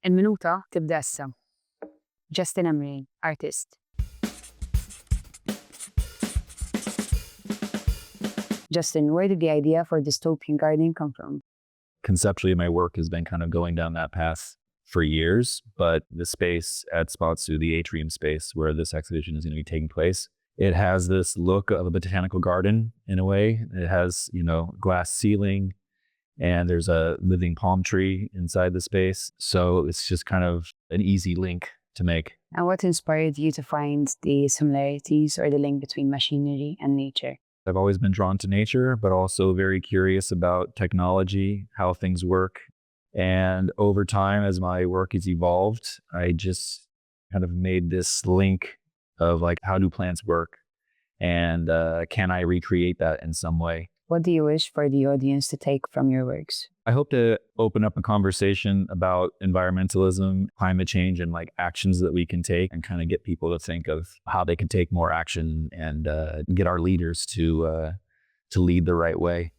Il-minuta tibda issa. Justin Amrhein, artist. Justin, where did the idea for Dystopian Garden come from? Conceptually, my work has been kind of going down that path for years, but the space at Spotsu, the atrium space where this exhibition is going to be taking place, it has this look of a botanical garden in a way. It has, glass ceiling, and there's a living palm tree inside the space. So it's just kind of an easy link to make. And what inspired you to find the similarities or the link between machinery and nature? I've always been drawn to nature, but also very curious about technology, how things work. And over time, as my work has evolved, I just kind of made this link of like, how do plants work? And can I recreate that in some way? What do you wish for the audience to take from your works? I hope to open up a conversation about environmentalism, climate change, and like actions that we can take, and kind of get people to think of how they can take more action and get our leaders to lead the right way.